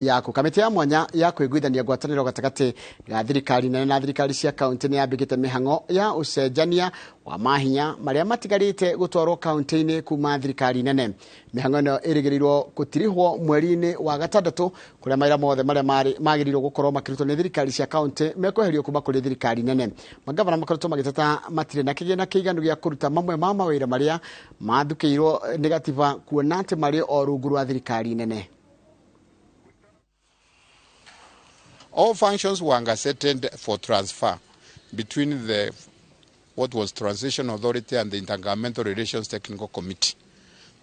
Yaku. Kamĩtĩ ya mwanya ya kũiguithania ngwatanĩro gatagatĩ ga thirikari nene na thirikari cia kaunti nĩ yambĩkĩte mĩhang'o ya ũcenjania wa mahinya marĩa matigarĩte gũtwarwo kaunti-inĩ kuma thirikari nene. Mĩhang'o ĩno ĩrĩgĩrĩirwo gũtirihwo mweri-inĩ wa gatandatũ, kũrĩa mawĩra mothe marĩa magĩrĩirwo gũkorwo makĩrutwo nĩ thirikari cia kaunti mekweherio kuma kũrĩ thirikari nene. Magavana makoretwo magĩteta matirĩ na kĩgĩna kĩiganu gĩa kũruta mamwe ma mawĩra marĩa mathukĩirwo nĩ gatiba, kuona atĩ marĩ o rungu rwa thirikari nene. All functions were gazetted for transfer between the what was Transition Authority and the Intergovernmental Relations Technical Committee.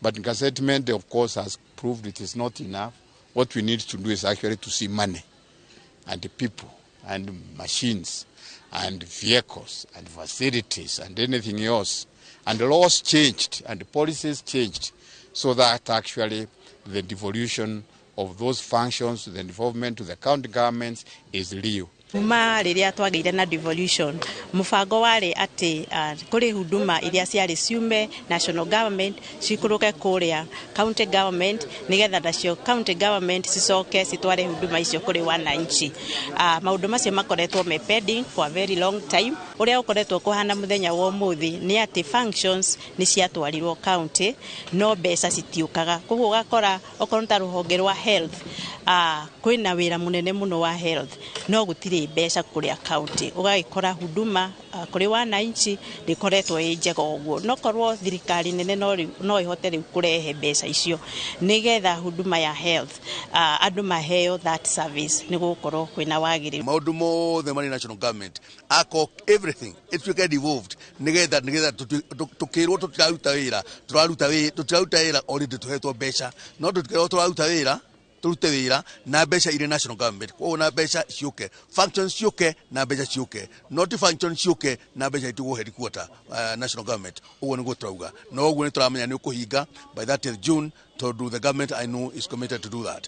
But gazettement, of course, has proved it is not enough. What we need to do is actually to see money and the people and machines and vehicles and facilities and anything else. And the laws changed and the policies changed so that actually the devolution of those functions, the involvement to the county governments is real. Kuma rĩrĩa twagĩire na devolution, mũbango warĩ atĩ kũrĩ huduma iria ciarĩ ciume national government cikũrũke kũrĩa county government, nĩgetha nacio county government cicoke citware huduma icio kũrĩ wananchi. Maũndũ macio makoretwo me pending for a very long time. Ũrĩa ũkoretwo kũhana mũthenya wa ũmũthĩ nĩ atĩ functions nĩ ciatwarirwo county, no mbeca citiũkaga. Koguo ũgakora okorwo nĩ ta rũhonge rwa health, kwĩna wĩra mũnene mũno wa health, no gũtirĩ mbeca kũrĩa county. Ũgagĩkora huduma kũrĩ wananchi ndĩkoretwo ĩ njega ũguo. No korwo thirikari nene no ĩhote rĩu kũrehe mbeca icio nĩgetha huduma ya health, andũ maheo that service, nĩ gũgũkorwo kwĩna wagĩrĩru. Maũndũ mothe marĩ national government ako everything ituĩke devolved, nĩgetha tũkĩrwo tũtiraruta wĩra, tũraruta wĩra, tũtiraruta wĩra already tũhetwo mbeca, no tũtikĩrwo tũraruta wĩra, tũrute wĩra na mbeca irĩ national government. Koguo na mbeca ciũke, functions ciũke na mbeca ciũke, not functions ciũke na mbeca itigwo headquarter, national government. Ũguo nĩguo tũrauga, no ũguo nĩ tũramenya nĩ ũkũhinga by 30th June, tondũ the government, I know, is committed to do that.